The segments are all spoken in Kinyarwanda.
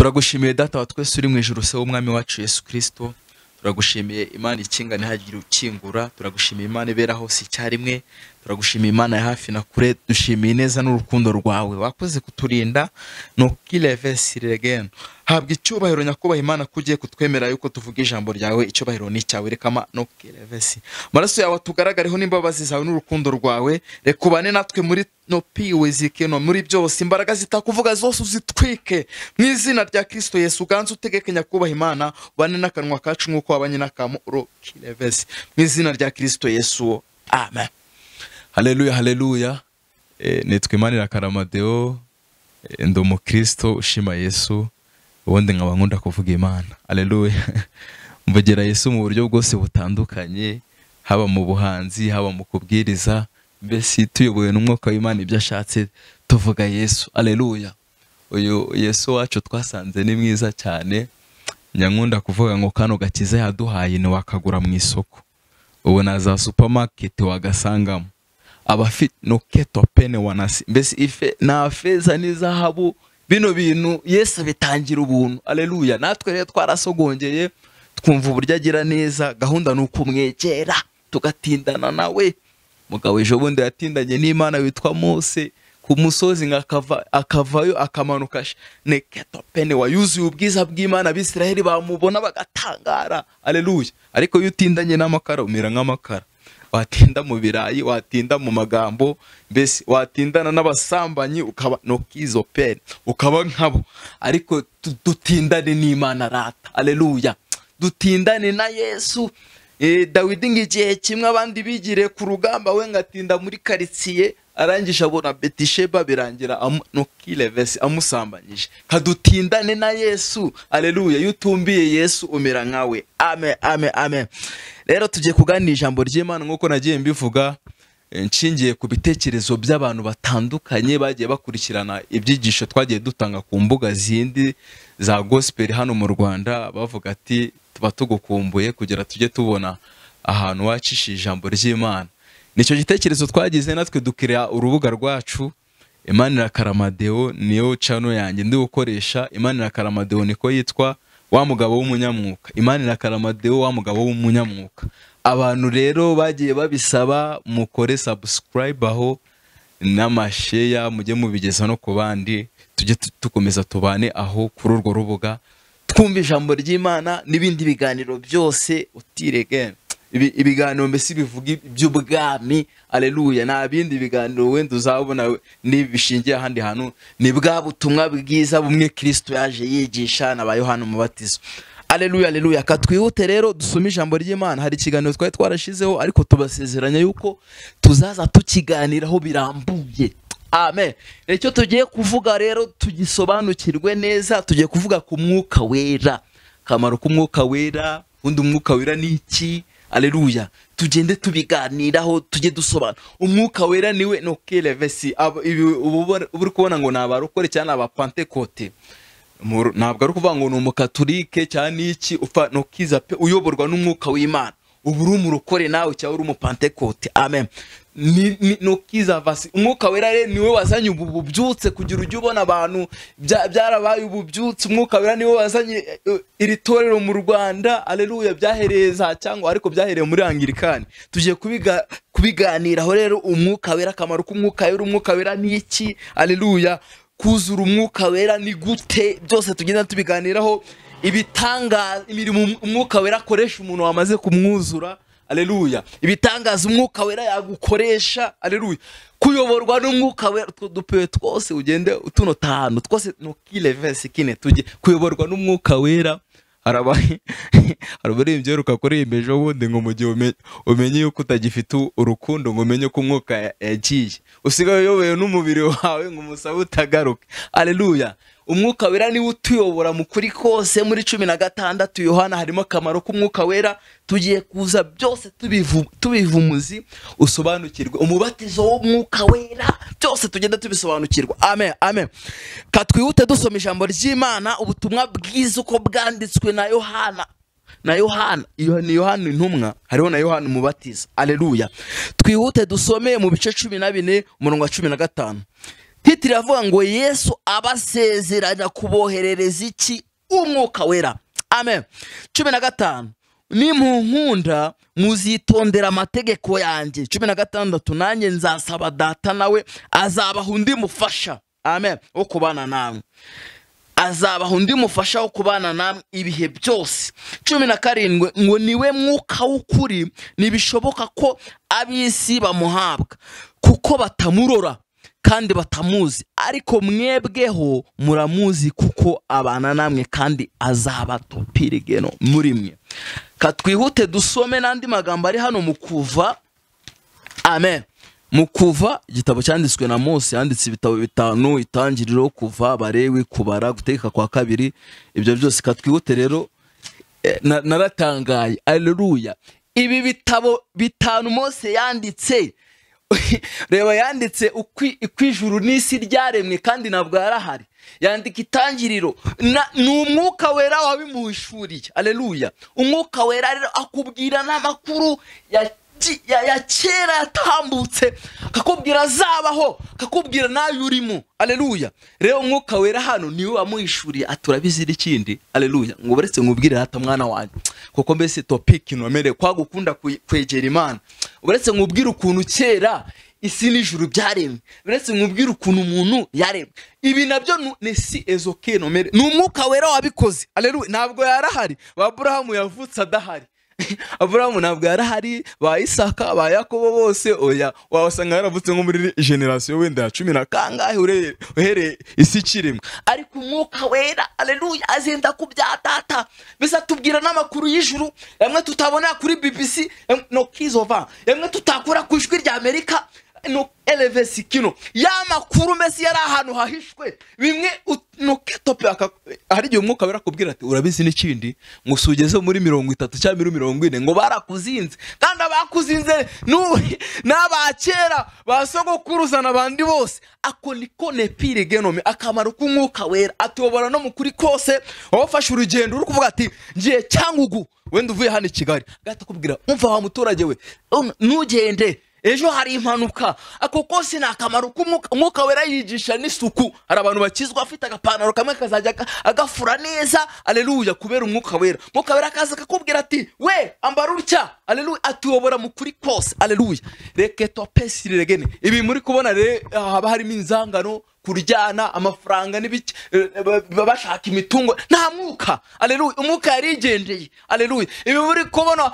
Turagushimiye Data wa twese uri mu ijuru, se w'Umwami wacu Yesu Kristo. Turagushimiye Imana ikinga ntihagire ukingura. Turagushimiye Imana ibera hose icyarimwe. Turagushimiye Imana ya hafi na kure. Dushimiye neza n'urukundo rwawe wakoze kuturinda. No kilevesiregeno. Habwa icyubahiro nyakubaha Imana kugiye kutwemera yuko tuvuga ijambo ryawe. Icyubahiro ni cyawe. Rekama no kilevesi. Maraso yawe tugaragareho n'imbabazi zawe n'urukundo rwawe. Reka ubane natwe muri no piwezikeno muri byose. Imbaraga zitakuvuga zose uzitwike mu izina rya Kristo Yesu. Uganze utegeke nyakubaha Imana, ubane n'akanwa kacu nk'uko wabanye n'akamuro kilevesi mu izina rya Kristo Yesu. Amen. Haleluya, haleluya. Nitwa Imanirakarama Deo, ndi umukristo ushima Yesu, ubundi nkaba nkunda kuvuga Imana. Haleluya. Mvugira Yesu mu buryo bwose butandukanye, haba mu buhanzi, haba mu kubwiriza, mbese tuyobowe n'umwuka w'Imana ibyo ashatse tuvuga Yesu. Haleluya. Uyu Yesu wacu twasanze ni mwiza cyane. Nyankunda kuvuga ngo kano gakiza yaduhaye ni wakagura mu isoko, ubu na za supermarket wagasangamo. Abafite no keto pene wanasi, mbese ife na feza n'izahabu, bino bintu Yesu bitangira ubuntu. Haleluya. Natwe rero twarasogongeye twumva uburyo agira neza. Gahunda ni ukumwegera tugatindana nawe. Mugabo ejo bundi yatindanye n'Imana witwa Mose ku musozi, akavayo akamanuka neketo pene wayuzuye ubwiza bw'Imana. Abisiraheli bamubona bagatangara. Haleluya. Ariko iyo utindanye n'amakara umera nk'amakara. Watinda mu birayi, watinda mu magambo, mbese watindana n'abasambanyi ukaba no kizo pene, ukaba nkabo. Ariko dutindane n'Imana rata. Haleluya. Dutindane na Yesu. Dawidi ngigihe kimwe abandi bigire ku rugamba, we ngatinda muri quartier, arangije abona Betisheba birangira no kilevesi amusambanyije. Kadutindane na Yesu. Haleluya. Yutumbiye Yesu umera nkawe. Amen, amen, amen. Rero tugiye kuganira ijambo ry'Imana nkuko nagiye mbivuga, nshingiye ku bitekerezo by'abantu batandukanye bagiye bakurikirana ibyigisho twagiye dutanga ku mbuga zindi za gospel hano mu Rwanda, bavuga ati tuba tugukumbuye kugira tujye tubona ahantu wacishije ijambo ry'Imana. Nicyo gitekerezo twagize natwe dukira urubuga rwacu. Imanirakarama Deo niyo channel yanjye ndi gukoresha. Imanirakarama Deo niko yitwa, wa mugabo w'umunyamwuka. Imanirakarama Deo, wa mugabo w'umunyamwuka. Abantu rero bagiye babisaba mukore subscribe aho n'amashare, mujye mubigeza no ku bandi, tujye tukomeza tubane aho kuri urwo rubuga, twumva ijambo ry'Imana n'ibindi biganiro byose utirege. Ibiganiro mbese bivuga iby'ubwami. Haleluya. Nta bindi biganiro wenda uzabona nibishingiye ahandi hantu, ni bwa butumwa bwiza bumwe Kristo yaje yigisha na ba Yohana Umubatizo. Haleluya, haleluya. Katwihute rero dusome ijambo ry'Imana. Hari ikiganiro twari twarashizeho ariko tubasezeranya yuko tuzaza tukiganiraho birambuye. Amen. Icyo tugiye kuvuga rero tugisobanukirwe neza, tugiye kuvuga ku mwuka wera. Kamaro k'umwuka wera, undi umwuka wera ni iki? Haleluya. Tugende tubiganiraho, tujye dusobanura. Umwuka wera niwe no kelevesi. Ubu kubona ngo nabarokore cyane aba Pentecote. Ntabwo ari kuvuga ngo ni umukatolike cyane iki, upfa no kiza pe uyoborwa n'umwuka w'Imana. Ubu uri umurokore nawe cyangwa uri umupantekote. Amen. No kiza vasi. Umwuka wera rero niwe wazanye ubu bubyutse kugira ujye ubona abantu byarabaye ububyutse. Umwuka wera niwe wazanye iri torero mu Rwanda. Haleluya. Byahereza cyangwa ariko byahereye muri Anglikani. Tugiye kubiganiraho rero umwuka wera, akamaro k'umwuka wera, umwuka wera ni iki? Haleluya. Kuzura umwuka wera ni gute? Byose tugenda tubiganiraho. Ibitangaza imirimo umwuka wera akoresha umuntu wamaze kumwuzura. Haleluya. Ibitangaza umwuka wera yagukoresha. Haleluya. Kuyoborwa n'umwuka wera dupewe twose ugende utuno tanu twose no kilevesi kine tujye kuyoborwa n'umwuka wera. Harabari ibyeruka kuri imbejo bundi ngo mugihe umenye yuko utagifite urukundo, ngo umenye ko umwuka yagiye, usigaye uyoboye n'umubiri wawe ngo umusabe utagaruke. Haleluya. Umwuka wera niwe utuyobora mu kuri kose. Muri 16 Yohana harimo akamaro k'umwuka wera. Tugiye kuza byose tubivumuzi usobanukirwe umubatizo w'umwuka wera, byose tugenda tubisobanukirwa. Amen, amen. Katwihute dusoma ijambo ry'Imana, ubutumwa bwiza uko bwanditswe na Yohana. Na Yohana, ni Yohana intumwa, hariho na Yohana umubatiza. Haleluya. Twihute dusome mu bice 14 umurongo wa 15. Titre iravuga ngo Yesu abasezeranya kuboherereza iki? Umwuka wera. Amen. 15 nimunkunda muzitondera amategeko yanjye. 16 nanjye nzasaba data nawe azabaha undi mufasha. Amen. Wo kubana namwe, azabaha undi mufasha wo kubana namwe ibihe byose. 17 ngo niwe mwuka w'ukuri, nibishoboka ko ab'isi bamuhabwa kuko batamurora kandi batamuzi, ariko mwebweho muramuzi kuko abana namwe kandi azabatopirigeno muri mwe. Katwihute dusome n'andi magambo ari hano mu Kuva. Amen. Mu Kuva, igitabo cyanditswe na Mose, yanditse ibitabo 5, Itangiriro, Kuva, Barewi, Kubara, Gutegeka kwa Kabiri, ibyo byose. Katwihute rero, naratangaye. Haleluya. Ibi bitabo 5 Mose yanditse, reba yanditse uko ijuru n'isi ryaremwe kandi ntabwo yarahari. Yandika Itangiriro, ni umwuka wera wabimuhishuriye. Haleluya. Umwuka wera rero akubwira n'amakuru ya kera yatambutse, akakubwira azabaho, akakubwira nayo urimo. Haleluya. Rero umwuka wera hano niwe wamuhishuriye, aturabizira ikindi. Haleluya. Ngo baretse nkubwire hata mwana wanjye, kuko mbese topic nomere kwa gukunda kwegera Imana. Uretse nkubwire ukuntu kera isi n'ijuru byaremwe, uretse nkubwire ukuntu umuntu yaremwe. Ibi nabyo ni si ezoke nomere, ni umwuka wera wabikoze. Haleluya. Ntabwo yarahari. Ba Aburahamu yavutse adahari. Aburahamu ntabwo yarahari, ba Isaka, ba Yakobo bose oya, wabasanga yaravutse nko muri generation wenda ya 10 na kangahe uhereye isi kiremwe. Ariko umwuka wera, haleluya, azenda ku bya data. Mbese atubwira n'amakuru y'ijuru yamwe tutabona kuri BBC no kizova, yamwe tutakura ku Ijwi rya Amerika no elevesi kino. Ya makuru mbese yari ahantu hahishwe bimwe no ketope. Hari igihe umwuka wera akubwira ati urabizi n'ikindi, ngo sugeze muri 30 cyangwa 40 ngo barakuzinze, kandi abakuzinze n'abakera basogokuruzana abandi bose. Ako niko nepire genome, akamaro k'umwuka wera atuyobora no mu kuri kose. Wafashe urugendo uri kuvuga ati ngiye Cyangugu, wenda uvuye hano i Kigali, agahita akubwira umva wa muturage we, ntugende ejo hari impanuka. Ako kose ni akamaro k'umwuka. Umwuka wera yigisha n'isuku. Hari abantu bakizwa afite agapantaro kamwe kazajya agafura neza. Haleluya, kubera umwuka wera. Umwuka wera akaza akakubwira ati we ambara utya. Haleluya, atuyobora mu kuri kose. Haleluya. Reke topesire regene. Ibi muri kubona rero haba harimo inzangano, kuryana amafaranga n'ibiki, bashaka imitungo, nta mwuka. Haleluya. Umwuka yarigendeye. Haleluya. Ibi muri kubona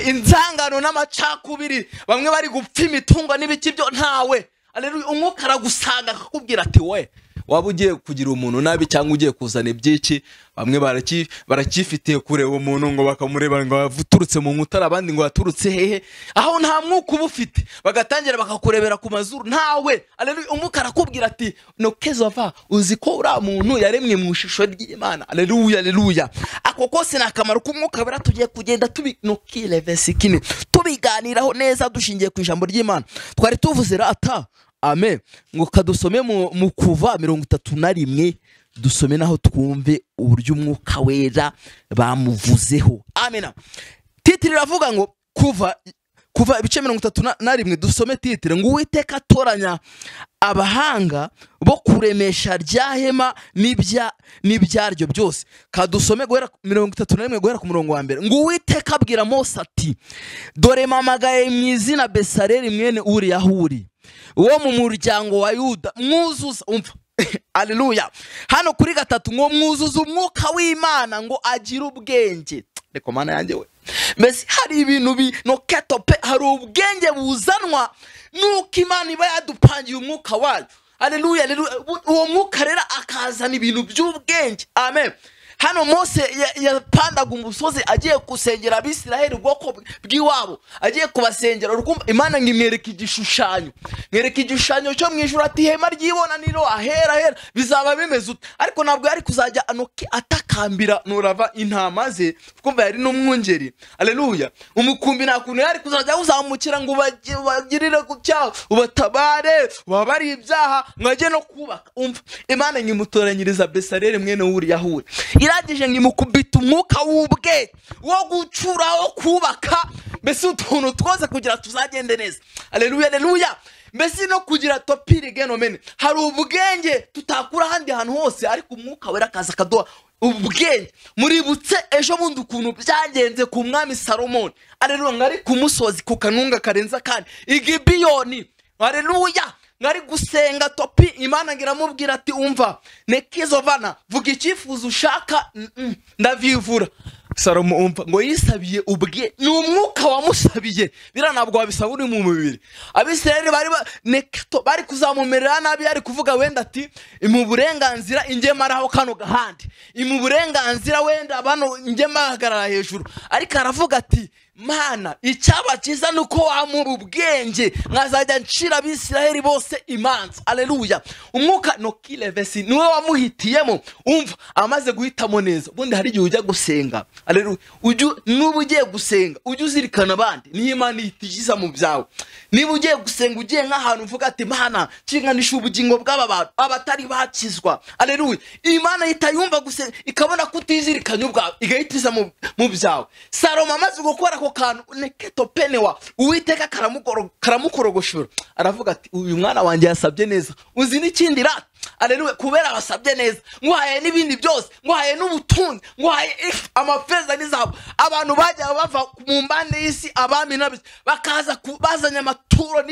inzangano n'amacakubiri, bamwe bari gupfa imitungo n'ibiki byo ntawe. Haleluya. Umwuka aragusanga akakubwira ati we waba ugiye kugira umuntu nabi cyangwa ugiye kuzana ibyiki. Bamwe barakifitiye kureba umuntu ngo bakamureba ngo aturutse mu nkutara, abandi ngo aturutse hehe, aho nta mwuka uba ufite, bagatangira bakakurebera ku mazuru, ntawe. Haleluya. Umwuka arakubwira ati no kezova, uzi ko uriya muntu yaremwe mu ishusho ry'Imana. Haleluya, haleluya. Ako kose ni akamaro k'umwuka wera. Tugiye kugenda tubi tubiganiraho neza dushingiye ku ijambo ry'Imana. Twari tuvuze rata. Amen. Ngo kadusome mu Kuva 31, dusome naho twumve uburyo umwuka wera bamuvuzeho. Amen. Titre iravuga ngo Kuva ibice 31, dusome titre ngo Uwiteka atoranya abahanga bo kuremesha rya hema n'ibyaryo byose. Kadusome guhera 31 guhera ku murongo wa mbere. Ngo Uwiteka abwira Mose ati dore mpamagaye mu izina Besareli mwene Uriyahuri wo mu muryango wa Yuda, mwuzuza. Umva. Haleluya. Hano kuri 3 ngo mwuzuza umwuka w'Imana ngo agire ubwenge. Reko mana yanjye we. Mbese hari ibintu bi no ketope, hari ubwenge buzanwa nuko Imana iba yadupangiye umwuka wayo. Haleluya, haleluya. Uwo mwuka rero akazana ibintu by'ubwenge. Amen. Hano Mose yapandaga umusozi agiye gusengera Abisiraheli ubwoko bw'iwabo, agiye kubasengera. Urukumva Imana ngimwereka igishushanyo, mwereka igishushanyo cyo mu ijuru, ati ihema ry'ibonaniro ahera ahera bizaba bimeze ute. Ariko ntabwo yari kuzajya anoki atakambira nurava intama ze, kumva yari n'umwungeri. Haleluya. Umukumbi nta kuntu yari kuzajya uzamukira ngo ubagirire gutya, ubatabare, ubabari ibyaha, mwajye no kubaka. Umva Imana ngimutoranyiriza Besareli mwene Uriyahuri, irangije ngimukubita umwuka w'ubwe wo gucura, wo kubaka, mbese utuntu twose kugira tuzagende neza. Haleluya, haleluya. Mbese no kugira topire genomene, hari ubwenge tutakura ahandi hantu hose, ariko umwuka wera akaza akaduha ubwenge. Muributse ejo bundi ukuntu byagenze ku mwami Salomoni. Aleluya, ngari ku musozi ku kanunga karenza kandi igibiyoni. Aleluya, ngari gusenga topi, Imana ngiramubwira ati umva nekizovana, vuga icyifuzo ushaka, ndavivura. Salomo umva ngo yisabiye ubwe, ni umwuka wamusabiye. Bira ntabwo wabisaba uri mu mubiri. Abisirayeli bari neketo bari kuzamumerera nabi, yari kuvuga wenda ati mu burenganzira inge maraho kano gahandi, mu burenganzira wenda bano inge mahagarara hejuru, ariko aravuga ati Mana, icyaba cyiza nuko wamura ubwenge nkazajya nshira abisirayeli bose imanza. Aleluya. Umwuka no kilevesi niwe wamuhitiyemo. Umva amaze guhitamo neza. Ubundi hari igihe ujya gusenga, aleluya, nuba ugiye gusenga ujye uzirikana abandi, niyo Imana ihitiza mu byawe. Niba ugiye gusenga ugiye nk'ahantu uvuga ati Mana nshinganisha ubugingo bw'aba bantu abatari bakizwa, aleluya, Imana ihita yumva gusenga ikabona kutizirikanya ubwawe, igahitiza mu byawe. Salomo amaze gukora ako kantu neketo penewa, Uwiteka karamukorogoshora, aravuga ati uyu mwana wanjye yasabye neza, uzi n'ikindi rata. Aleluya, kubera basabye neza nguhaye n'ibindi byose, nguhaye n'ubutunzi, nguhaye amafeza n'izahabu. Abantu bajya bava mu mbande y'isi, abami n'abisi bakaza bazanye amaturo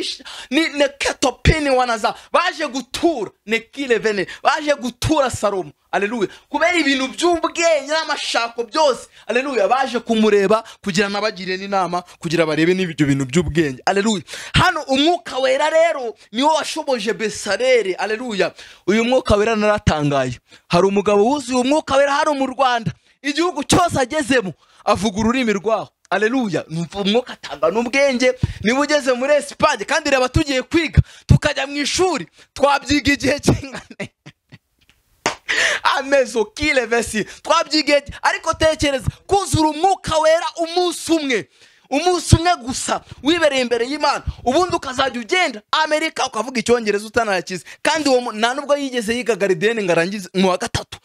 ni neketo penewa naza baje gutura nekilevene, baje gutura Salomo. Aleluya, kubera ibintu by'ubwenge n'amashako byose, aleluya, baje kumureba kugira nabagire n'inama, kugira barebe n'ibyo bintu by'ubwenge. Aleluya. Hano umwuka wera rero niwo washoboje Besareri. Aleluya. Uyu mwuka wera naratangaye. Hari umugabo wuzuye umwuka wera hano mu Rwanda, igihugu cyose agezemo avuga ururimi rwaho. Aleluya. Umwuka atanga n'ubwenge. Niba ugeze muri Espagne, kandi reba tugiye kwiga tukajya mu ishuri twabyiga igihe kingana amezo kilevesi twabyige, ariko tekereza kuzura umwuka wera umunsi umwe, umunsi umwe gusa wibereye imbere y'Imana, ubundi ukazajya ugenda Amerika ukavuga icyongereza utanakize. Kandi uwo nta nubwo yigeze yiga garideni ngo arangize mu wa gatatu,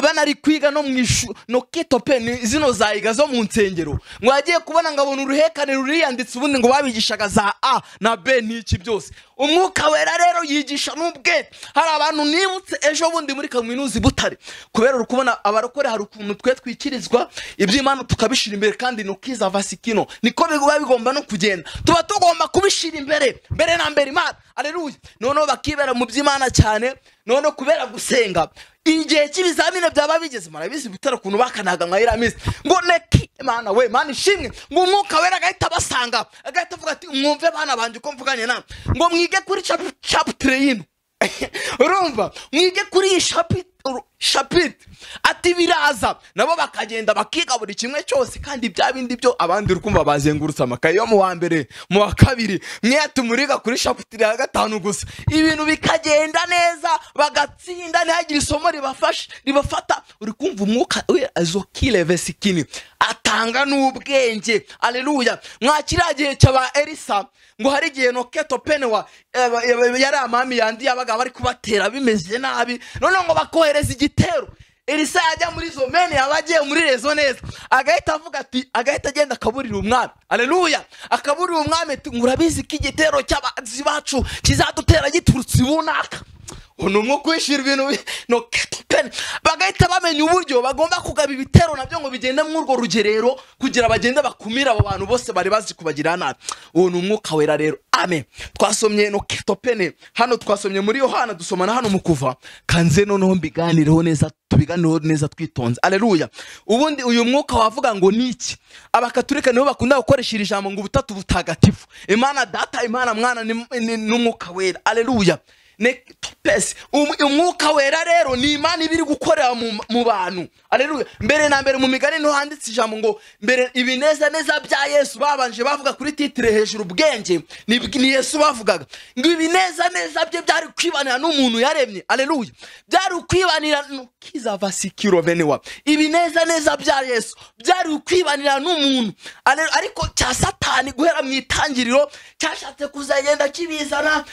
banari kwiga no mu ishuri no ketope zino zayiga zo mu nsengero, ngo yagiye kubona ngo abona uruhekane ruriyanditse, ubundi ngo babigishaga za A na B n'iki byose. Umwuka wera rero yigisha n'ubwenge. Hari abantu nibutse ejo bundi muri kaminuza Butare, kubera uri kubona abarokore hari ukuntu twe twikirizwa iby'Imana tukabishira imbere, kandi no kiza vasikino niko biba bigomba no kugenda, tuba tugomba kubishira imbere mbere na mbere Imana. Aleluya. Noneho bakibera mu by'Imana cyane, noneho kubera gusenga igihe cy'ibizamini byaba bigeze, murabizi Butare ukuntu bakanaga nka iramisi ngo neki Imana we, Imana ishimwe, ngo umwuka wera agahita abasanga, agahita avuga ati mwumve bana banje uko mvuganye namwe, ngo mwige kuri chapter yino. Urumva mwige kuri iyi chapitre ati biraza, nabo bakagenda bakiga buri kimwe cyose, kandi bya bindi byo abandi urukumva bazengurutse amakaye yo mu wa mbere mu wa kabiri, mwe tumuriga kuri chapitre ya 5 gusa, ibintu bikagenda neza bagatsinda, ntihagire isomo ribafasha ribafata. Uri kumva umwuka we azokile atanga n'ubwenge. Aleluya. Mwakira gihe cyaba Elisa, ngo hari gihe no keto penewa yari amami yandi yabaga bari kubatera bimeze nabi, none ngo bakohereza igitero. Elisa yajya muri zo mene yabagiye muri rezo neza, agahita avuga ati, agahita agenda akaburira umwami. Aleluya. Akaburira umwami ati murabizi ko igitero cy'abanzi bacu kizadutera giturutse ibunaka. Uno umwuka wishira ibintu no ketopene, bagahita bamenya uburyo bagomba kugaba ibitero nabyo ngo bigende muri urwo rugerero kugira bagende bakumira abo bantu bose bari bazi kubagira nabi. Uwo ni umwuka wera rero. Amen. Twasomye no ketopene hano, twasomye muri Yohana, dusoma na hano mu Kuva. Kanze noneho mbiganireho neza, tubiganireho neza twitonze. Aleluya. Ubundi uyu mwuka wavuga ngo niki? Abakaturika nibo bakunda gukoresha iri jambo ngo ubutatu butagatifu, Imana Data, Imana Mwana n'umwuka wera. Aleluya. Umwuka wera rero ni Imana ibiri gukorera mu bantu. Aleluya. Mbere na mbere mu migani no handitse ijambo ngo mbere ibineza neza bya Yesu, babanje bavuga kuri titre hejuru ubwenge ni Yesu bavugaga ngo ibineza neza bye byari kwibanira n'umuntu yaremye. Aleluya. Byari kwibanira kizava sikiro benewa. Ibineza neza bya Yesu byari kwibanira n'umuntu. Ariko cya Satani guhera mu itangiriro cyashatse kuzagenda kibizana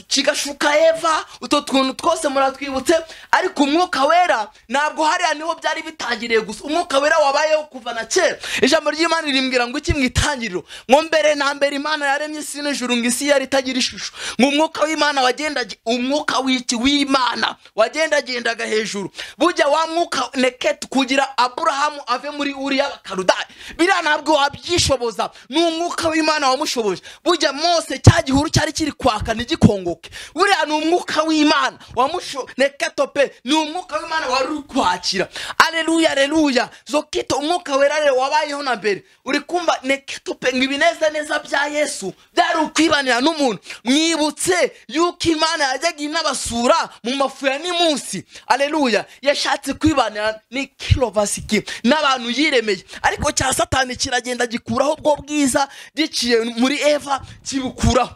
kigashuka Eva, utwo tuntu twose muratwibutse. Ariko umwuka wera ntabwo hariya niho byari bitangiriye gusa, umwuka wera wabayeho kuva na kera. Ijambo ry'Imana rimbwira ngo iki mu itangiriro, ngo mbere na mbere Imana yaremye isi n'ijuru, ngo isi yari itagira ishusho, ngo umwuka w'Imana wagendaga, umwuka w'iki w'Imana wagendagendaga hejuru. Bujya wa mwuka neket kugira Aburahamu ave muri Uriya Bakaludaya, biriya ntabwo wabyishoboza, ni umwuka w'Imana wamushoboje. Bujya Mose cya gihuru cyari kiri kwaka ntigikongoke, buriya ni umwuka w'Imana wamusho neketope, ni umwuka w'Imana wari uri kwakira. Aleluya, aleluya. Zokito umwuka wera rero wabayeho na mbere. Uri kumva neketope ngo ibinezaneza bya Yesu byari ukwibanira n'umuntu. Mwibutse yuko Imana yajyaga inabasura mu mafu ya nimunsi. Aleluya, yashatse kwibanira ni kilovasiki n'abantu yiremeye, ariko cya Satani kiragenda gikuraho ubwo bwiza giciye muri Eva, kibukuraho.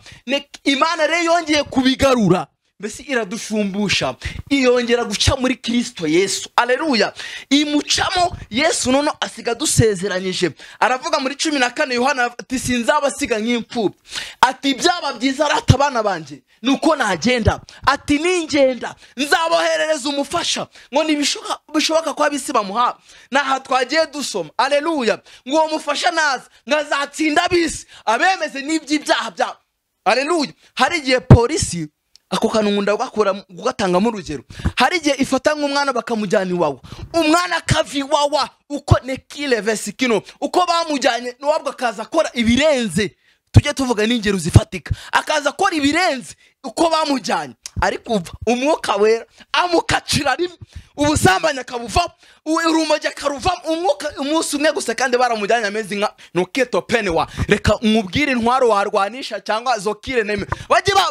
Imana rero yongeye kubigarura, mbese iradushumbusha, iyongera guca muri Kristo Yesu. Aleluya, imucamo Yesu none asiga dusezeranyije. Aravuga muri 14 Yohana ati sinzabasiga nk'imfubyi, ati byaba byiza arata abana banjye nuko nagenda, ati ningenda nzaboherereza umufasha, ngo nibishoboka ko abisi bamuha. Naha twagiye dusoma. Aleluya, ngo uwo mufasha naza ngazatsinda abisi abemeze n'iby'ibyaha byabo. Aleluya. Hari igihe polisi ako kantu nkunda kugatangamo urugero, hari igihe ifata nk'umwana bakamujyana iwawa, umwana akava iwawa uko nekile kino uko bamujyanye n'uwabwo akaza akora ibirenze, tujye tuvuga n'ingero zifatika, akaza akora ibirenze uko bamujyanye, ariko umwuka wera amukacira rimwe, ubusambanyi akabuvamo, urumogi akaruvamo, umwuka umunsi umwe gusa, kandi baramujyanye ameze nka nuketo penewa. Reka nkubwire intwaro warwanisha cyangwa zokire neme,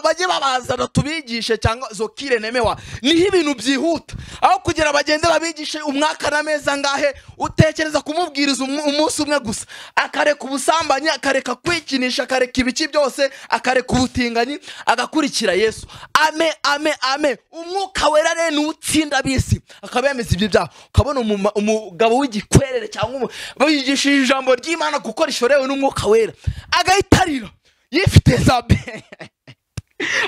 bajye babazana tubigishe, cyangwa zokire nemewa, niho ibintu byihuta. Aho kugira bagende babigishe umwaka n'amezi angahe, utekereza kumubwiriza umunsi umwe gusa, akareka ubusambanyi, akareka kwikinisha, akareka ibiki byose, akareka ubutinganyi, agakurikira Yesu. Ame, ame, ame. Umwuka wera rero ni utsinda abisi akabemeza ibyo byaha. Ukabona umugabo w'igikwerere cyangwa bigishije ijambo ry'Imana gukora ishorewe n'umwuka wera, agahitarira yifite za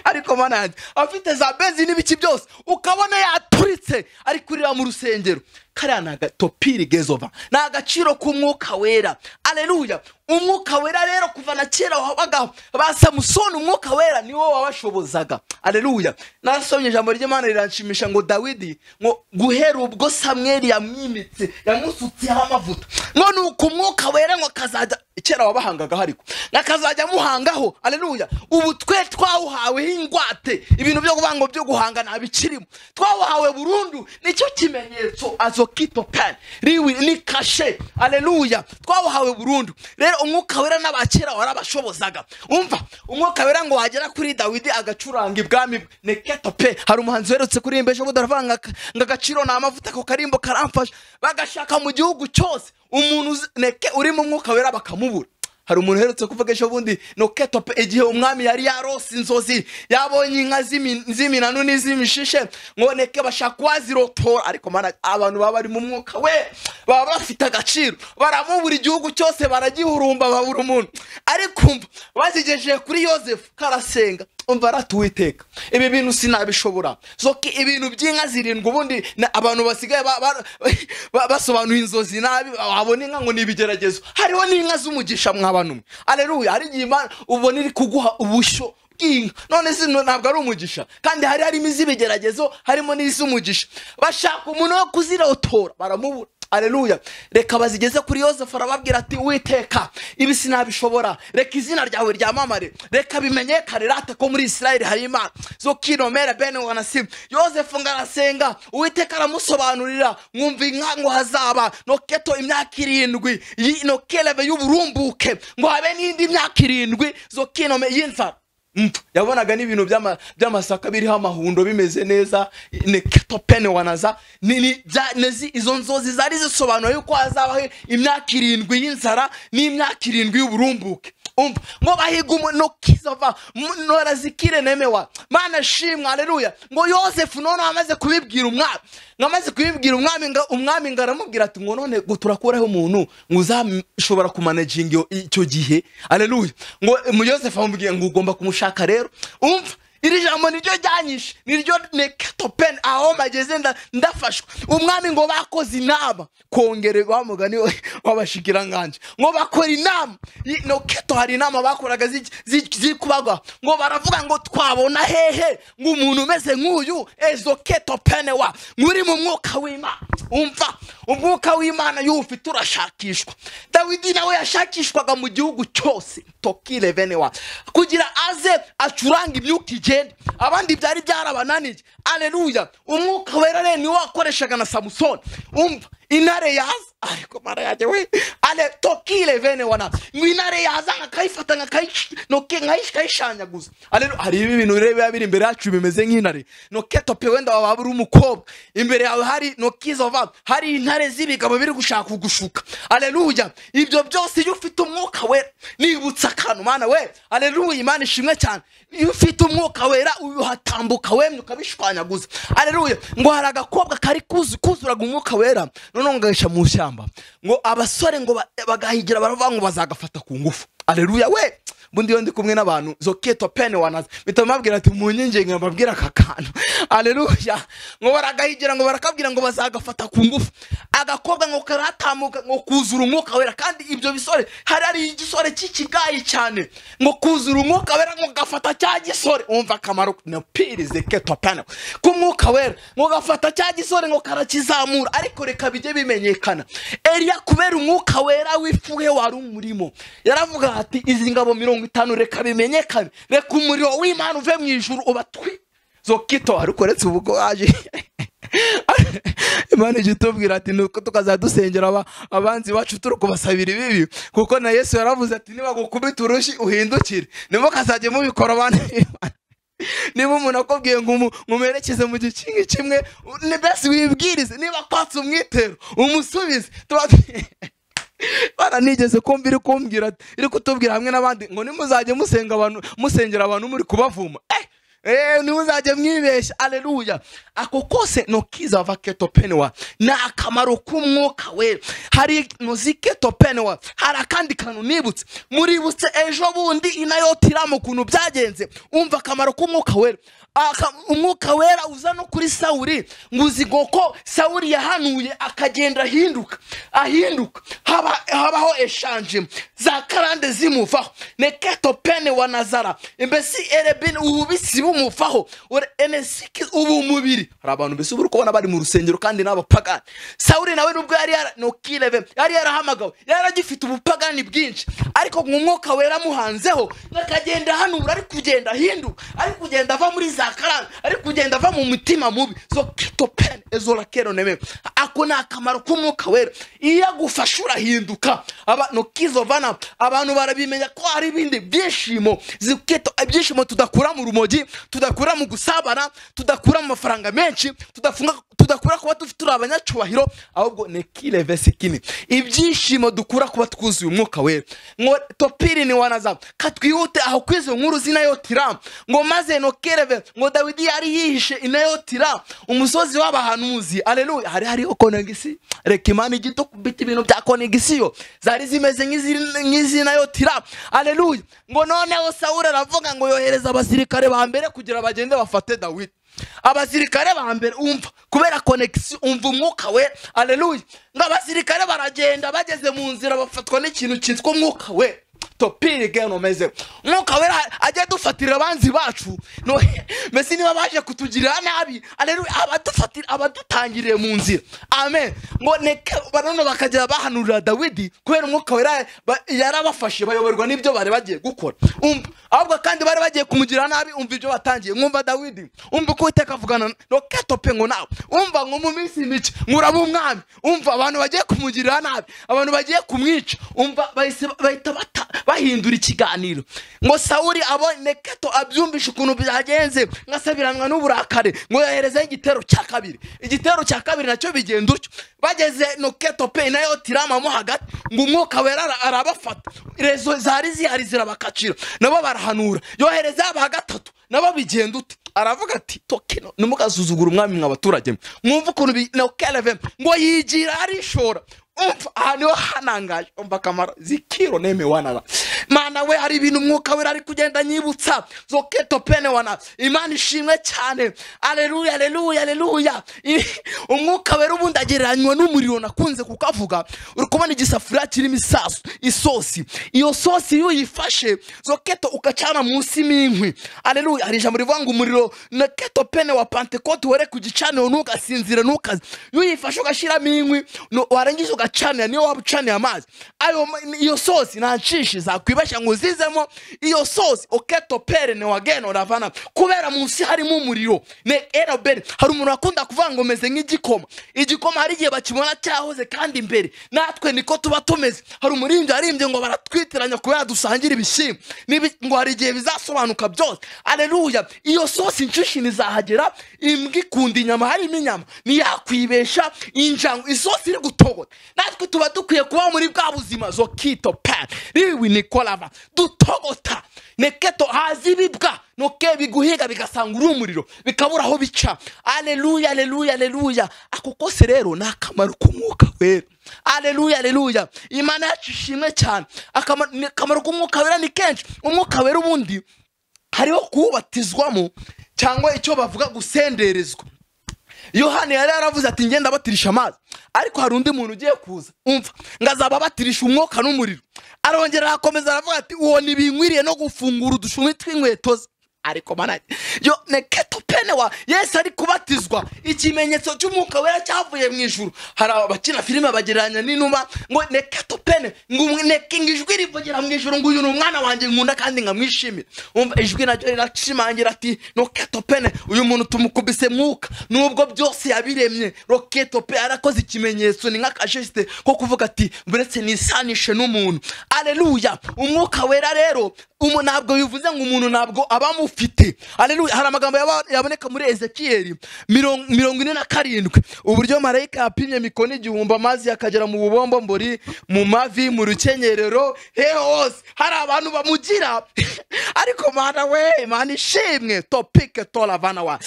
ariko mana yanjye afite za benzi n'ibiki byose, ukabona yaturitse ari kurira mu rusengero. Kariya ni agatopiri gezova, ni agaciro k'umwuka wera. Aleluya. Umwuka wera rero kuva na kera wabagaho ba Samusoni, umwuka wera niwo wabashobozaga. Aleluya. Nasomye ijambo ry'Imana riranshimisha ngo Dawidi ngo guhera ubwo Samweli yamwimitse yamusutseho amavuta, ngo nuko umwuka wera ngo akazajya kera wabahangaga ariko nakazajya amuhangaho. Aleluya. Ubu twe twawuhawe ingwate, ibintu byo kuvuga ngo byo guhanga ntabikirimo, twawuhawe burundu. Nicyo kimenyetso azokito pen riwi ni kashe. Aleluya, twawuhawe burundu. Rero umwuka wera n'abakera warabashobozaga. Umva umwuka wera ngo wagera kuri Dawidi agacuranga ibwami neketo pe. Hari umuhanzi werutse kuririmba ejo bundi aravuga ngo agaciro ni amavuta, ako karimbo karamfasha. Bagashaka mu gihugu cyose umuntu neke uri mu mwuka wera bakamubura. Hari umuntu uherutse kuvuga ejo bundi noketo pe, igihe umwami yari yarose inzozi yabonye inka z'iminanu n'iz'imishishe, ngo neke bashaka wazirotora. Ariko mana, abantu baba bari mu mwuka we baba bafite agaciro, baramubura igihugu cyose baragihurumba babura umuntu. Ariko umva bazigejeje kuri Yosefu karasenga, umva aratuwiteka ibi bintu sinabishobora. Zoki ibintu by'inka zirindwi ubundi abantu basigaye basobanuye inzozi nabi, wabona inka ngo ni ibigeragezo. Hariho n'inka z'umugisha mwabantu mwe. Aleluya. Hari igihe Imana ubona iri kuguha ubushyo bw'inka, none se ntabwo ari umugisha? Kandi hari harimo iz'ibigeragezo, harimo n'iz'umugisha. Bashaka umuntu wo kuzirotora baramubura. Aleluya. Reka bazigeze kuri Yosefu arababwira ati Uwiteka ibi sinabishobora, reka izina ryawe ryamamare, reka bimenyekane rate ko muri Isirayeli hari Imana. Zokinomere bene wanasimu. Yosefu ngarasenga, Uwiteka aramusobanurira, mwumva inka ngo hazaba noketo imyaka 7 nokeleve y'uburumbuke, ngo habe n'indi myaka 7 zokinome y'inzara. Yabonaga n'ibintu by'amasaka biriho amahundo bimeze neza, neketo pene wanaza nezi izo nzozi zari zisobanuye yuko hazabaho imyaka 7 y'inzara n'imyaka 7 y'uburumbuke. Umva ngo bahiga no kizava norazikire nemewa. Mana shimwa. Haleluya. Ngo Yosefu none amaze kubibwira umwami, ngamaze kubibwira umwami, umwami ngaramubwira ati ngo none ngo turakuraho umuntu ngo uzashobora kumanaging icyo gihe. Haleluya. Ngo Yosefu amubwiye ngo ugomba kumushaka rero. Umva Iri jambo niryo ryanyishe, niryo neketopen aho mageze ndafashwa. Umwami ngo bakoze inama kongere bamugani wabashikiranganje, ngo bakora inama no keto. Hari inama bakoraga zikubagwa, ngo baravuga ngo twabona hehe ngo umuntu umeze nk'uyu ezo ketopen wa muri mu mwuka w'Imana. Umva, umwuka w'Imana yufite urashakishwa. Dawidi nawe yashakishwaga mu gihugu cyose tokile venewa kugira aze acuranga imyuka igende, abandi byari byarabananiye. Aleluya. Umwuka wera rero niwo wakoreshaga na Samusoni. Umva, intare yaza, ariko mara yaje we ale tokile vene wana ngo intare yaza nkakayifata nkakayishanyaguza. Aleluya. Hari ibi bintu rero biba biri imbere yacu bimeze nk'intare no ketope. Wenda waba uri umukobwa, imbere yawe hari no kizova, hari intare z'ibigabo biri gushaka kugushuka. Aleluya. Ibyo byose iyo ufite umwuka wera, nibutsa akantu mana we. Aleluya, Imana ishimwe cyane. Iyo ufite umwuka wera uhatambuka wemye ukabishwanyaguza. Aleluya. Ngo hari agakobwa kari kuzuraga umwuka wera, none ngahisha mu shyamba, ngo abasore ngo bagahigira baravuga ngo bazagafata ku ngufu. Aleluya we. Bundi ndi kumwe n'abantu zoketo pene wanaza bitamabwira ati munyinge ngababwira aka kantu. Aleluya. Ngo baragahigira ngo barakabwira ngo bazagafata ku ngufu. Agakobwa ngo karatamuka ngo kuzura umwuka wera, kandi ibyo bisore hari ari igisore cy'ikigayi cyane, ngo kuzura umwuka wera ngo gafata cya gisore. Umva akamaro na pirize keto pene ku mwuka wera, ngo gafata cya gisore ngo karakizamura. Ariko reka bijye bimenyekana, Eliya kubera umwuka wera wifuhe wari umurimo, yaravuga ati izi ngabo 50 reka bimenyekane, reka umuriro w'Imana uve mu ijuru ubatwi zokito. Ariko uretse ubwo aje Imana igitubwira ati nuko tukazadusengera abanzi bacu turi kubasabira ibibi, kuko na Yesu yaravuze ati niba gukubita urushi uhindukire. Nibo kazajye mubikora abana. Niba umuntu akubwiye ngo mumerekeze mu gikingi kimwe, ni basi wibwirize, niba kwatse umwitero umusubize. Baranigeze kumva iri kumbwira iri kutubwira hamwe n'abandi ngo nimuzajye musenga abantu, musengera abantu muri kubavuma. Nimuzajye mwibeshya. Aleluya. Ako kose no kiza va ketopenwa na akamaro k'umwuka wera. Hari noziketopenwa, hari akandi kantu nibutse, muributse ejo bundi inayotiramo kuntu byagenze. Umva akamaro k'umwuka wera. Umwuka wera uza no kuri Sawuli, nguzi goko Sawuli yahanuye akagenda ahinduka ahinduka, habaho eshanje za karande zimuvaho neketopene wa Nazara imbesi erebin ububisi bumuvaho enesiki ubu mubiri. Hari abantu mbese uri kubona bari mu rusengero kandi n'abapagani. Sawuli nawe nubwo yari no kireve yari yarahamagawe, yaragifite ubupagani bwinshi, ariko mu mwuka wera muhanzeho akagenda hanura, ari kugenda ahinduka, ari kugenda ava muri za karande, ari kugenda ava mu mutima mubi zo ketopen ezola kero neme. Ako ni akamaro k'umwuka wera, iyo agufasha urahinduka. Aba no kizovana abantu barabimenya ko hari ibindi byishimo ziketo, ibyishimo tudakura mu rumogi, tudakura mu gusabana, tudakura mu mafaranga menshi, tudafunga, tudakura kuba turi abanyacyubahiro, ahubwo nekile vesikini ibyishimo dukura kuba twuzuye umwuka wera. Ngo topiri ni wanaza katwihute aho kwizo nkuru zinayo tira, ngo maze no kereve ngo Dawidi yari yihishe inayotira umusozi w'abahanuzi. Aleluya. Hari hariho konegisi, reka Imana igito kubita ibintu bya konegisiyo zari zimeze nk'izinayo tira. Aleluya. Ngo noneho Sawuli aravuga ngo yohereza abasirikare ba mbere kugira bagende bafate Dawidi. Abasirikare ba mbere, umva kubera connection, umva umwuka we. Aleluya. Ngo abasirikare baragenda, bageze mu nzira bafatwa n'ikintu cyitwa umwuka we topiri geno meze. Umwuka wera ajya dufatira abanzi bacu no mesi niba baje kutugirira nabi. Aleluya. Abadufatira abadutangiriye mu nzira. Amen. Ngo neke banono bakajya bahanurira Dawidi kubera umwuka wera yarabafashe, bayoborwa n'ibyo bari bagiye gukora. Umva ahubwo kandi bari bagiye kumugira nabi, umva ibyo batangiye. Mwumva Dawidi, umva uko Uwiteka avugana no ketope ngo nawe umva ngo mu minsi mike nguraba umwami. Umva abantu bagiye kumugirira nabi, abantu bagiye kumwica, umva bahita bahindura ikiganiro. Ngo Sawuli abone keto abyumvisha ukuntu byagenze, ngasabiranwa n'uburakare, ngo yoherezaho igitero cya kabiri. Igitero cya kabiri nacyo bigenda utyo, bageze no keto pe nayo tirama mo hagati, ngo umwuka wera arabafata, rezo zari zihari zirabakacira, nabo barahanura. Yohereza aba gatatu, nabo bigenda ute. Aravuga ati tokino nimukazuzugura umwami mwa baturage, mwumva ukuntu no keleve ngo yigira arishora. Umva aha niho hanangaje, umva akamaro zikiro neme wanara. Mana we, hari ibintu umwuka wera ari kugenda nyibutsa. Zoketo pene wana. Imana ishimwe cyane. Haleluya, haleluya, haleluya. Umwuka wera ubundi agereranywa n'umuriro, nakunze kukavuga. Uri kubona igisafuriya kirimo isasu, isosi. Iyo sosi iyo uyifashe zoketo ukacana munsi m'inkwi. Haleluya. Hari ijambo rivuga ngo umuriro na keto pene wa Pentecote were ku gicaniro, ntugasinzire, ntukaze. Iyo uyifashe ugashiramo inkwi, warangiza ugacanira, niyo waba ucaniye amazi, ayo iyo sosi nta nshishi zakwibeshya ngo uzizemo iyo sosi. Oketo pere ne wageno ravana, kubera munsi harimo umuriro ne erobere. Hari umuntu akunda kuvuga ngo meze nk'igikoma. Igikoma hari igihe bakibona cyahoze kandi imbere, natwe niko tuba tumeze. Hari umuririmbyi arimbye ngo baratwitiranya kubera dusangira ibishyimbo, ngo hari igihe bizasobanuka byose. Haleluya. Iyo sosi inshishi ntizahagera. Imbwa ikunda inyama, harimo inyama, ntiyakwibesha injangwe. Isosi iri gutogota. Natwe tuba dukwiye kuba muri bwa buzima zokito pan riwi nikolava dutogota neketo, haza ibibwa noke biguhiga bigasanga uri umuriro, bikabura aho bica. Haleluya, haleluya, haleluya. Ako kose rero ni akamaro k'umwuka wera. Haleluya, haleluya. Imana yacu ishimwe cyane. Akamaro k'umwuka wera ni kenshi. Umwuka wera ubundi hariho kuwubatizwamo, cyangwa icyo bavuga gusenderezwa. Yohana yari yaravuze ati ngenda batirisha amazi, ariko hari undi muntu ugiye kuza, umva, ngo azaba batirisha umwuka n'umuriro. Arongera arakomeza aravuga ati uwo ntibinkwiriye no gufungura udushumi tw'inkweto ze. Ariko mana yo neketo pene wa Yesu ari kubatizwa, ikimenyetso cy'umwuka wera cyavuye mu ijuru. Hari abakina filime bagereranya n'inuma ngo neketo pene, ngo neke ijwi rivugira mu ijuru ngo uyu ni umwana wanjye nkunda kandi nkamwishimira. Umva, ijwi naryo rirashimangira ati noketo pene, uyu muntu tumukubise mwuka nubwo byose yabiremye. Roketo pe arakoze ikimenyetso, ni nk'akajeste ko kuvuga ati buretse nisanishe n'umuntu. Haleluya. Umwuka wera rero ntabwo bivuze ngo umuntu ntabwo abamufite. Haleluya. Hari amagambo yaboneka muri Ezekiel 47, uburyo marayika yapimye mikono 1000, amazi yakagera mu bubombo mbori, mu mavi, mu rukenyerero, he hose hari abantu bamugira. Ariko mana we, Imana ishimwe. Topike tolavana wa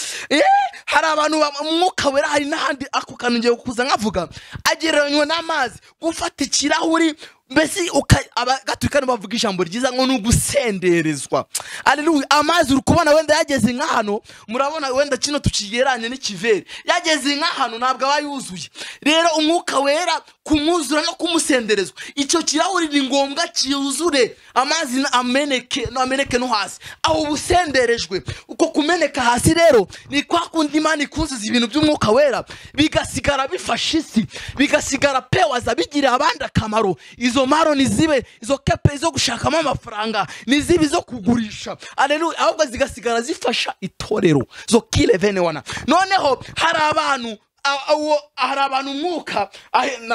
hari abantu umwuka wera. Hari n'ahandi ako kantu ngiye kuza nkavuga, agereranywa n'amazi, gufata ikirahuri mbese abagatulika bavuga ijambo ryiza ngo nugusenderezwa. Haleluya. Amazi uri kubona wenda yageze nka hano, murabona wenda kino tukigeranye n'ikiveri, yageze nka hano ntabwo aba yuzuye. Rero umwuka wera kumwuzura no kumusenderezwa, icyo kirahuri ni ngombwa cyuzure amazi ameneke, no ameneke no hasi aho ubusenderejwe. Uko kumeneka hasi rero ni kwa kundi Imana ikuzuza ibintu by'umwuka wera, bigasigara bifasha isi, bigasigara pewaza bigira abandi akamaro. Izo maro nizibe izo kepe zo gushakamo amafaranga, nizibe zo kugurisha. Haleluya. Ahubwo zigasigara zifasha itorero zo kilevene wana. Noneho hari abantu hari abantu umwuka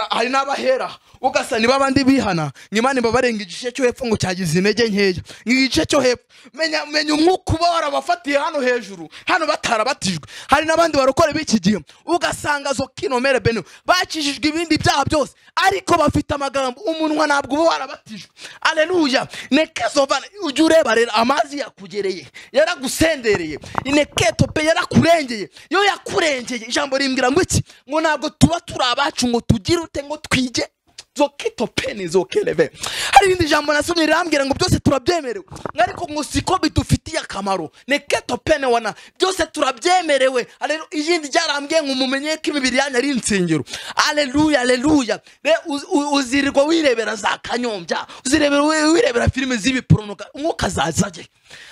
hari n'abahera ugasa niba abandi bihana, Imana ibabarenga igice cyo hepfo ngo cyagize intege nkeya, igice cyo hepfo menya umwuka uba warabafatiye hano hejuru, hano batarabatijwe. Hari n'abandi barokore b'iki gihe ugasanga zo kinomere beno bakijijwe ibindi byaha byose, ariko bafite amagambo, umunwa ntabwo uba warabatijwe. Haleluya. Nekezovana, ujye ureba rero amazi yakugereye, yaragusendereye, ineketo pe yarakurengeye. Yo yakurengeye, ijambo rimbwira ngo iki? Ngo ntabwo tuba turi abacu ngo tugire ute, ngo twige zokito peni zokeleve. Hari irindi jambo nasomye rirambwira ngo byose turabyemerewe, ariko ngo siko bidufitiye akamaro. Neketo pene wana, byose turabyemerewe. Haleluya. Iyindi ryarambwiye ngo mumenye ko imibiri yanyu ari insengero. Haleluya, haleluya. Uzirirwa wirebera za kanyombya, uzirebera wirebera filime z'ibiporonoka, umwuka azaza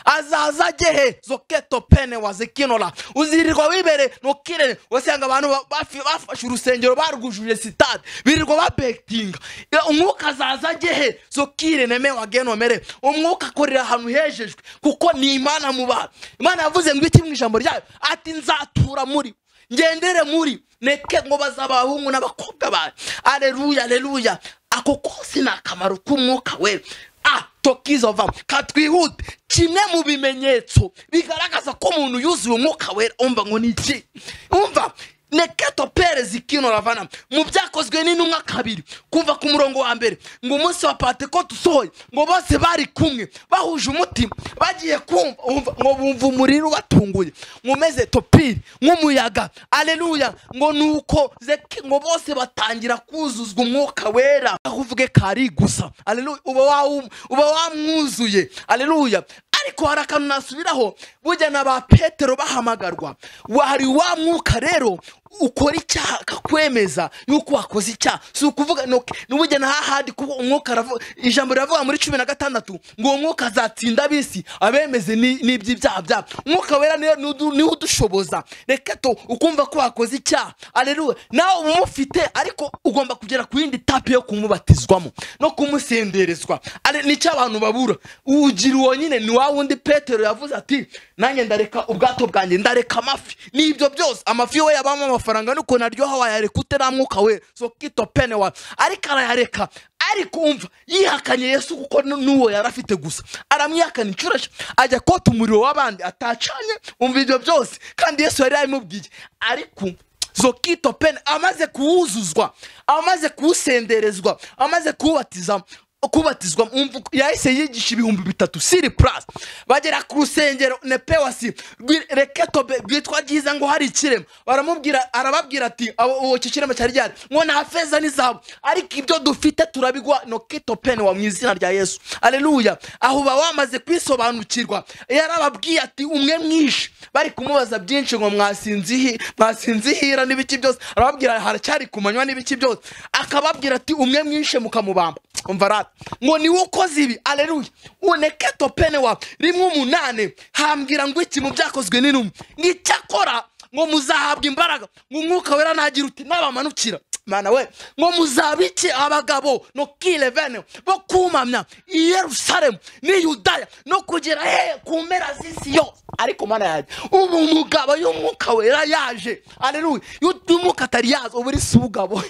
azaza he zoketo pene wazekinola. Uzirirwa wibere nokirene, wasanga abantu bafashe urusengero barwujuje sitade, birirwa babetinga. Umwuka azaza he zokirene me wageno mere. Umwuka akorera ahantu hejejwe, kuko ni Imana mu bantu. Imana yavuze ngo iki mu ijambo ryayo ati nzatura muri, ngendere muri, neke ngo bazaba abahungu n'abakobwa bawe. Haleluya, haleluya. Ako kose ni akamaro k'umwuka wera. Tokizova katwihute. Kimwe mu bimenyetso bigaragaza ko umuntu yuzuye umwuka wera, umva ngo ni iki? Umva Neketo perezi kino ravana mu byakozwe n'intumwa 2 kuva ku murongo wa mbere ngo umunsi wa Pentekote usohoye ngo bose bari kumwe bahuje umutima bagiye kumva ngo bumva umuriro ubatunguye ngumeze topiri nk'umuyaga. Aleluya. Ngo nuko ngo bose batangira kuzuzwa umwuka wera, aho uvuge kari gusa. Aleluya. Uba wamwuzuye. Aleluya. Ariko hari akantu nasubiraho, burya na ba Petero bahamagarwa, hari wa mwuka rero ukora icyaha akakwemeza yuko wakoze icyaha. Si ukuvuga n'ubujya na hahandi, kuko umwuka aravuga, ijambo riravuga muri 16 ngo umwuka azatsinda ab'isi abemeze n'iby'ibyaha byabo. Umwuka wera niwe udushoboza. Reka to ukumva ko wakoze icyaha. Aleluya. Nawe umufite, ariko ugomba kugera ku yindi tape yo kumubatizwamo no kumusenderezwa. Nicyo abantu babura. Ugira uwo nyine ni wa wundi Petero yavuze ati nanjye ndareka ubwato bwanjye, ndareka amafi n'ibyo byose. Amafi we yabamo amafaranga nuko naryoha, wayareka ute nta mwuka we so kito pene wa, ariko arayareka. Ariko umva yihakanye Yesu kuko n'uwo yarafite gusa, aramwihakana inshuro ajya kota umuriro w'abandi atacanye. Umva ibyo byose kandi Yesu yari yabimubwiye. Ariko zokito pene amaze kuwuzuzwa, amaze kuwusenderezwa, amaze kuwubatiza kubatizwa, yahise yigisha 3000 siri plus bagera ku rusengero nepewasi reketo rwitwa Giza ngo hari ikirema. Baramubwira, arababwira ati abo icyo kirema cyari ryari ngo nta feza n'izahabu, ariko ibyo dufite turabigwa no keto pene wa mu izina rya Yesu. Aleluya. Aho ba wamaze kwisobanukirwa, yarababwiye ati umwe mwishe. Bari kumubaza byinshi ngo mwasinzihira n'ibiki byose, arababwira haracyari kumanywa n'ibiki byose, akababwira ati umwe mwishe mukamubamba. Umva rata ngo ni ukoze ibi. Aleluya. Uneketo pene wa 1:8 hambwira ngo iki mu byakozwe n'intumwa ngicyakora ngo muzahabwa imbaraga ngo umwuka wera nagira uti nabamanukira. Mana we, ngo muzabike abagabo no kilevene bo kumamya i Yerusalemu ni Yudaya no kugera he ku mpera z'isi yose. Ariko mana yaje ubu umugabo y'umwuka wera yaje. Aleluya. Y'umwuka atari yaza ubu uri subugabo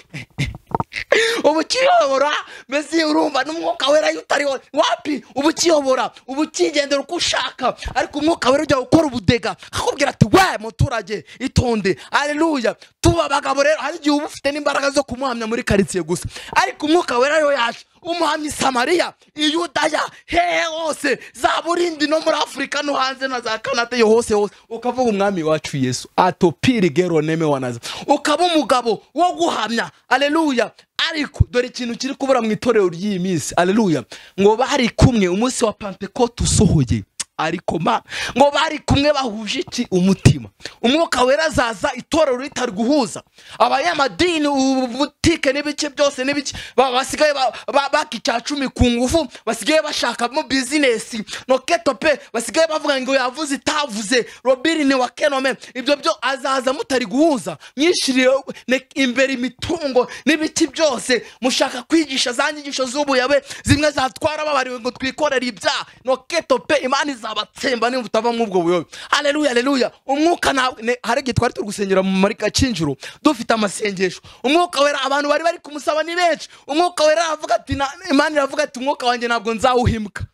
ubukiyobora mbese urumva n'umwuka wera yutari wapi, ubukiyobora ubukigendera uko ushaka. Ariko umwuka wera ujya gukora ubudega akakubwira ati we muturage itonde. Aleluya. Tuba abagabo rero hari igihe uba ufite n'imbaraga zo kumuhamya muri karitsiye gusa, ariko umwuka wera yo yaje umuhamya Samariya, Yudaya, hehe hose, za Burindi no muri Afrika no hanze na za Canada yo hose hose, ukavuga umwami wacu Yesu atopiri gero neme wanaza, ukaba umugabo wo guhamya. Aleluya. Ariko dore ikintu kiri kubura mu itorero ry'iyi minsi. Aleluya. Ngo bari kumwe umunsi wa Pentekote usohoye, ariko ma ngo bari kumwe bahuje iki umutima. Umwuka wera azaza itorero ritari guhuza abanyamadini, ubutike n'ibiki byose n'ibiki, basigaye baka 10 ku ngufu, basigaye bashaka mu business no ketope, basigaye bavuga ngo yavuze itavuze Robiri ni wa Kenome. Ibyo byo azaza mutari guhuza, mwishiriye imbere imitungo n'ibiki byose, mushaka kwigisha za nyigisho z'ubuyabe zimwe zatwara babariwe ngo twikorere ibyaha no ketope. Imana abatsemba nimba utava mu ubwo buyobe. Haleluya, haleluya. Umwuka hari igihe twari turi gusengera mu marika Cinjiro dufite amasengesho, umwuka wera abantu bari kumusaba ni benshi. Umwuka wera aravuga ati Imana iravuga ati umwuka wanjye ntabwo nzawuhimuka,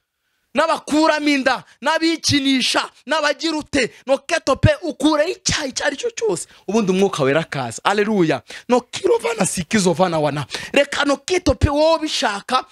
n'abakuramo inda, n'abikinisha, n'abagira ute no ketope, ukure icyaha icyo ari cyo cyose, ubundi umwuka wera akaza. Haleluya. No kirovana sikizovana wana reka no ketope wowe bishaka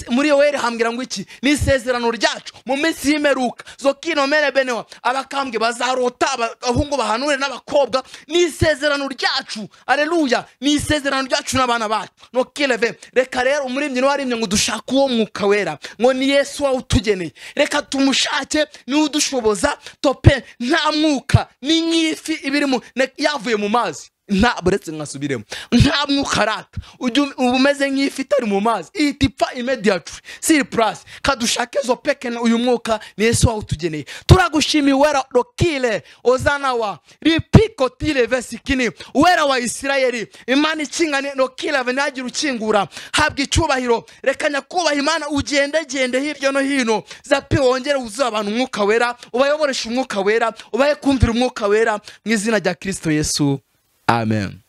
muri wera hambwira ngo iki ni isezerano ryacu mu minsi y'imeruka zo kino mere benewa abakambwe bazarota, abahungu bahanure n'abakobwa, ni isezerano ryacu. Haleluya. Ni isezerano ryacu n'abana bacu no kileve. Reka rero umurimbyi warimye ngo dushaka uwo mwuka wera ngo ni Yesu wawutugeneye, reka tumushake niwe udushoboza. Tope nta mwuka ni nk'ifi ibiri yavuye mu mazi, nta buretse nkasubiremo, nta mwuka rata ujya umeze nk'ifi itari mu mazi ihita ipfa immediately. Siri plus kadushake zo peke uyu mwuka ni Yesu wawutugeneye. Turagushimiye wera rokile ozana wa ripiko tile vesikini wera wa Isirayeli, Imana ikingane rokile venagira ukingura, habwa icyubahiro. Reka nyakubaha Imana ugende gende hirya no hino zapi, wongere wuzuye abantu umwuka wera, ubayoboresha umwuka wera, ubaye kumvira umwuka wera mu izina rya Kristo Yesu. Amen.